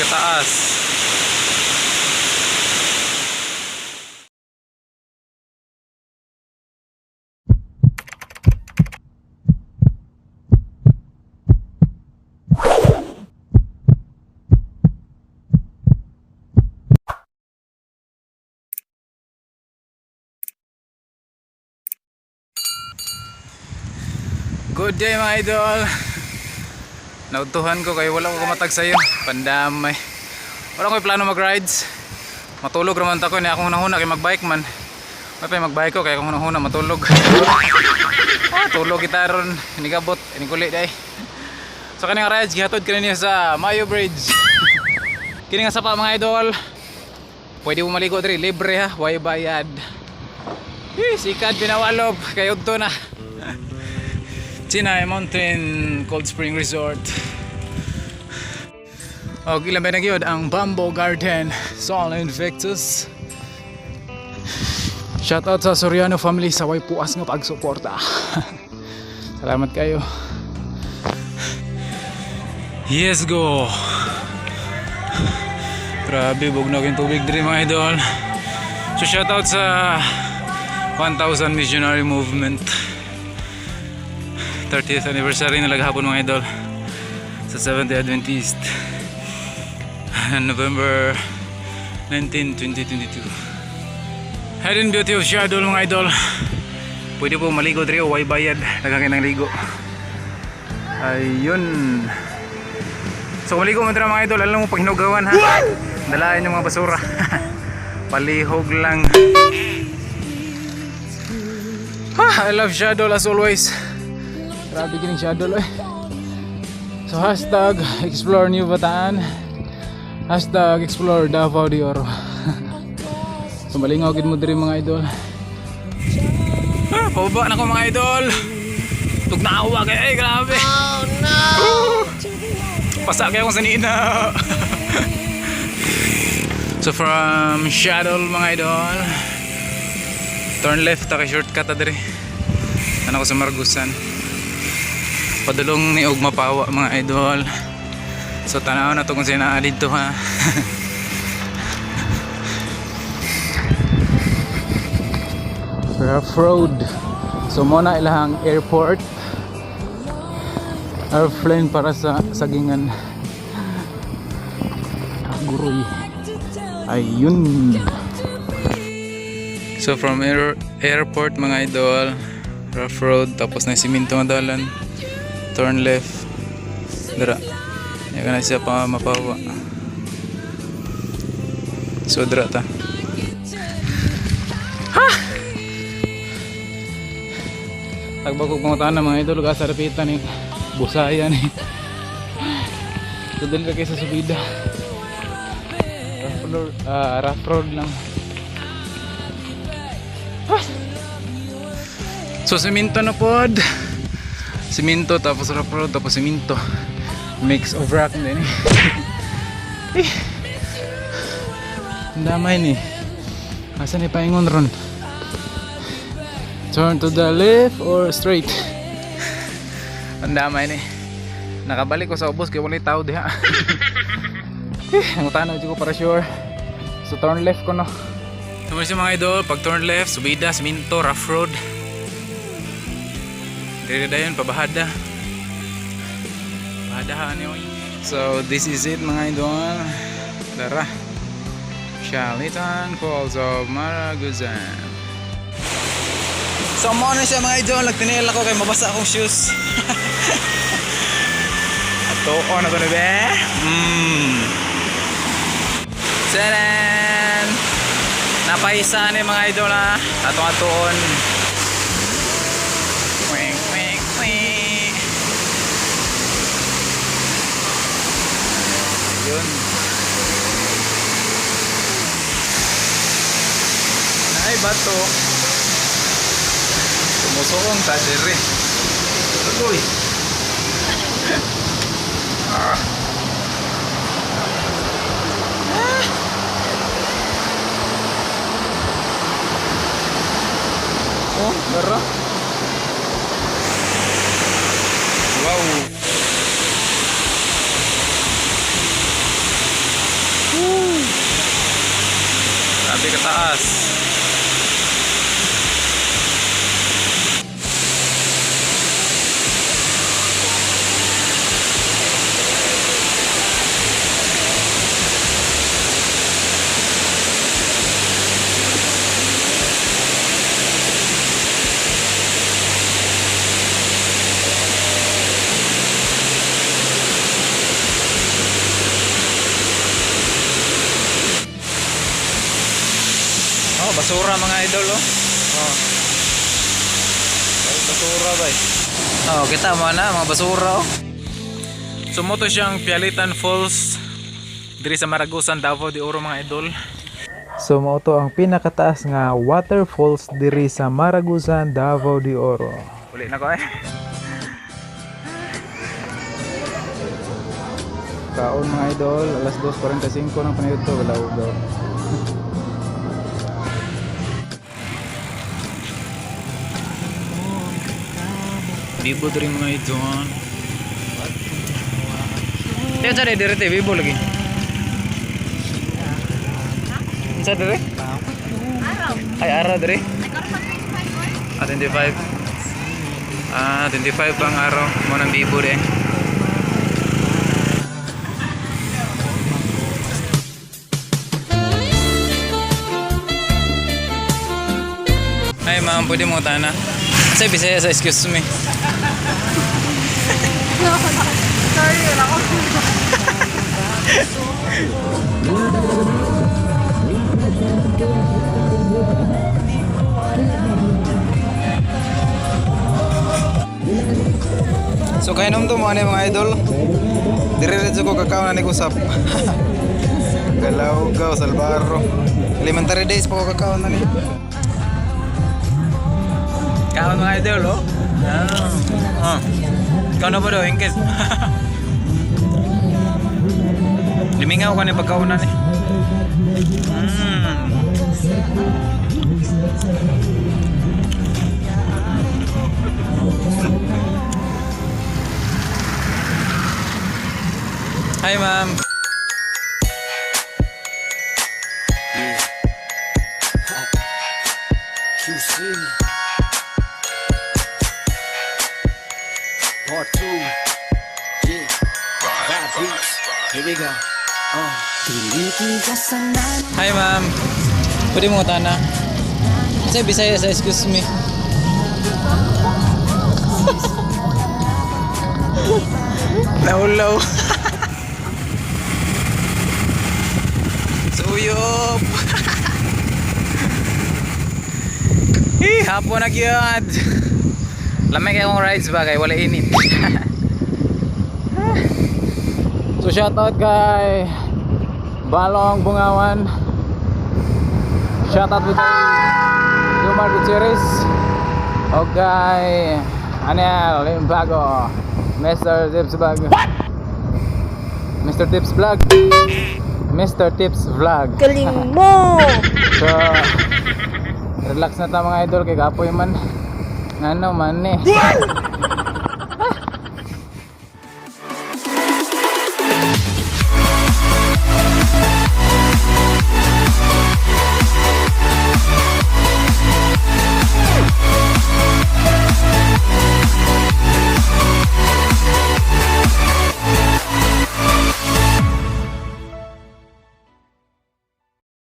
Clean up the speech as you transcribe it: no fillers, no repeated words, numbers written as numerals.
Kataas. Good day, mga idol. Nautuhan ko kay wala ko kamatag sa'yo. Pandamay. Wala ko'y plano mag-rides. Matulog raman ta ko ni akong hunahuna kay magbike man. May pa magbike ko kay akong hunahuna matulog. Tulog kita ron, inigabot, iniguli day. So kaning rides gihatod kini niya sa Mayo Bridge. Kini nga sapa, mga idol. Pwede mo maligo diri, libre ha, way bayad. Eh, sikad binawalob kay udto na. Tinay Mountain Cold Spring Resort. Og ilang ba na gyud ang Bamboo Garden, Sol Invictus. Shout out sa Soriano family sa way puas nga pagsuporta. Salamat kayo. Yes, go. Grabe, bugnog yung tubig diri, mga idol. So shout out sa 1000 Missionary Movement. 30th anniversary nila gahapon, mga idol, sa 7th Day Adventist, November 19, 2022. Hidden Beauty of Siadol, mga idol. Pwede po maligo diri, way bayad. Daghang ng ligo. Ayun. So maligo mo dira, mga idol, alam mo pag hinugawan ha. Dalain yung mga basura. Palihog lang. Ah, I love Siadol as always. Grabe kining Siadol eh. So #ExploreNewBataan. #ExploreDavaoDeOro. So malingaw gid mo diri, mga idol. Ah, pababa na ko, mga idol. Tugnawa kay ay grabe. Oh no! Pasa kayo kung sa nina. So from Siadol, mga idol, turn left ta kay shortcut ta diri. Ano ko sa Maragusan. Padulong ni og Mapawa, mga idol. So tanaw na to kung sino naa didto ha. Rough road. So mo na ilahang airport. Airplane para sa sagingan. Guroy. Ayun. So from airport, mga idol, rough road tapos na siminto nga dalan. Turn left. Dara. Yan na siya pa Mapawa. So dara ta. Ha! Tagbag og mga mga idol, gasa rapitan ni busaya ni. So dali ra kay sa subida. Rough road lang. Ah! So siminto na pod. Siminto tapos rough road tapos siminto. Mix of rock din eh. Eh. Ang damay ni. Asa ni paingon ron? Turn to the left or straight? Ang damay ni. Nakabalik ko sa ubos kay walay tao diha. Eh, nangutana ko para sure. So turn left ko no. So mga idol, pag turn left, subida, siminto, rough road. Dire dayon pabahada. Bahadahan ni oy. So this is it, mga idol. Tara. Shalitan Falls of Maragusan. So mo na siya, mga idol, nagtinil ako kay mabasa akong shoes. Ato na to ni be. Tsaran! Napaisa ni mga idol ha. Atong atuon. Wing, wing, wing. Yun. Ay, bato. Sumusuong ta diri. Uy. Ah. Ah. Oh, dara. Wow. taas. Oh, basura, mga idol, oh. Oh. Ay, basura ba eh. Oh, kita mo na mga basura, oh. So mao to siyang Pyalitan Falls diri sa Maragusan, Davao de Oro, mga idol. So mao to ang pinakataas nga waterfalls diri sa Maragusan, Davao de Oro. Uli na ko eh. Kaon, mga idol, alas 2:45 ng panayot to, wala ugaw. Bibo diri, mga idol. Tiyan sa diri te, bibo lagi. Unsa diri? Ay, araw diri. Ah, 25. Ah, 25 ang araw mo ng bibo de. Ay, ma'am, pwede mo tana. Sa Bisaya sa "excuse me"? Sorry, wala ko. So kainom to mo ani, mga idol. Dire-diretso ko kakao na ni kusap. Galaw gaw salbaro. Elementary days pa ko kakao na ni. Kaon, mga idol, oh. Ah. Ah. Ikaw na ba daw, Ingkes? Limingaw ka ni pagkauna ni. Hi, ma'am. Yeah. QC. Part 2. Yeah. Rap beats. Here we go. Hi, ma'am. Pwede mo tana. Sa Bisaya sa "excuse me"? Naulaw. Suyop. Eh, hapon na gyud. Lamay kay akong rides ba kay wala init. So shoutout kay Balong Bungawan. Shoutout po kay Jomar Gutierrez. O kay Anel Limbago. Mr. Tips Vlog. What? Mr. Tips Vlog. Mr. Tips Vlog. Galing mo! So, relax na ta, mga idol, kay kapoy man. Ngano man eh.